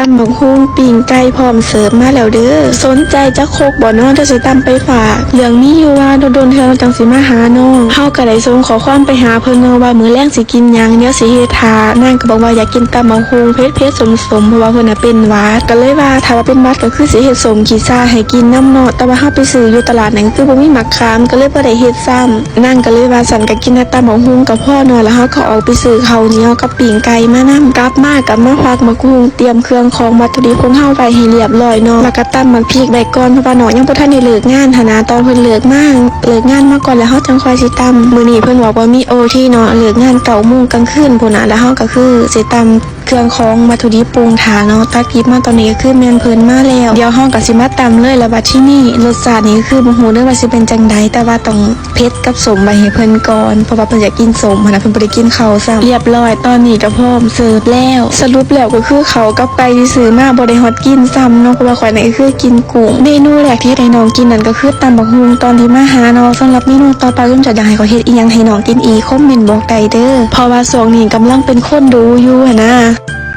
ຕຳບັກຫຸ່ງ ປີ້ງໄກ່ ພ້ອມເສີບມາແລ້ວເດີ້. ສົນໃຈຈັກຄົກບໍ່ນໍ? ດຽວຊິຕຳໄປຝາກ. ເລື່ອງມີຢູ່ວ່າ ດົນໆເທື່ອນ້ອງຈັ່ງຊິມາຫານ້ອງ. ເຮົາກໍໄດ້ສົ່ງຂໍ້ຄວາມໄປຫາເພິ່ນເນາະວ່າ ມື້ແລງຊິກິນຫຍັງ ດຽວຊິເຮັດຖ້າ. ນາງກໍບອກວ່າຢາກກິນຕຳບັກຫຸ່ງເຜັດໆສົ້ມໆ ເພາະວ່າເພິ່ນນະເປັນຫວັດ. ກໍເລີຍວ່າຖ້າວ່າເປັນຫວັດກໍຄືຊິເຮັດສົ້ມຂີ້ຊ້າໃຫ້ກິນນຳເນາະ. ແຕ່ວ່າເຮົາໄປຊື້ຢູ່ຕະຫຼາດນັ້ນ ຄືບໍ່ມີໝາກຂາມ ກໍເລີຍບໍ່ໄດ້ເຮັດຊ້ຳ. ນາງກໍເລີຍວ່າ ຊັ້ນກໍກິນແຕ່ຕຳບັກຫຸ່ງກໍພໍເນາະ. ແລ້ວເຮົາກໍອອກໄປຊື້ເຂົ້າໜຽວກັບ ປີ້ງໄກ່ມານຳ. ກັບມາກໍມາຄວັກໝາກຫຸ່ງ ຕຽມເຄື່ອງຂອງວັດຖຸດິບຂອງເຮົາໄວ້ໃຫ້ລຽບລ້ອຍເນາະ. ແລ້ວກໍຕຳໝາກພິກໄວ້ກ່ອນ ເພາະວ່ານ້ອງຍັງບໍ່ທັນໄດ້ເລີກງານຫັ້ນນະ. ຕອນເພິ່ນເລີກມາ ເລີກງານມາກ່ອນ ແລ້ວເຮົາຈັ່ງຄ່ອຍຊິຕຳ. ມື້ນີ້ເພິ່ນບອກວ່າມີໂອທີເນາະ ເລີກງານເກົ້າໂມງກາງຄືນພຸ້ນນະ. ແລ້ວເຮົາກໍຄືຊິຕຳເຄື່ອງຂອງວັດຖຸດິບປຸງຖ້າເນາະ. ຕັດຄລິບມາຕອນນີ້ກໍຄືແມ່ນເພິ່ນມາແລ້ວ. ດຽວເຮົາກໍຊິມາຕຳເລີຍ. ແລ້ວບັດທີນີ້ ລົດຊາດນີ້ຄືບໍ່ຮູ້ເດີ້ວ່າຊິເປັນຈັ່ງໃດ ແຕ່ວ່າຕ້ອງ ເຜັດກັບສົ້ມໄວ້ໃຫ້ເພິ່ນກ່ອນ ເພາະວ່າເພິ່ນຢາກກິນສົ້ມຫັ້ນນະ ເພິ່ນບໍ່ໄດ້ກິນເຂົ້າຊ້ຳ. ລຽບລ້ອຍ ຕອນນີ້ກໍພ້ອມເສີບແລ້ວ. ສະຫຼຸບແລ້ວກໍຄືເຂົ້າກັບໄກ່ທີ່ຊື້ມາ ບໍ່ໄດ້ຮອດກິນຊ້ຳເນາະ ເພາະວ່າຂ້ອຍນີ້ກໍຄືກິນກຸ້ງ. ເມນູແລກທີ່ເຮັດໃຫ້ນ້ອງກິນນັ້ນກໍຄືຕຳບັກຫຸ່ງຕອນທີ່ມາຫາເນາະ. ສຳລັບເມນູຕໍ່ໄປ ສົນໃຈຢາກໃຫ້ຂ້ອຍເຮັດອີ່ຫຍັງໃຫ້ນ້ອງກິນອີກ ຄອມເມັນບອກໄດ້ເດີ້ ເພາະວ່າຊ່ວງນີ້ກຳລັງເປັນຄົນດູຢູ່ຫັ້ນນະ.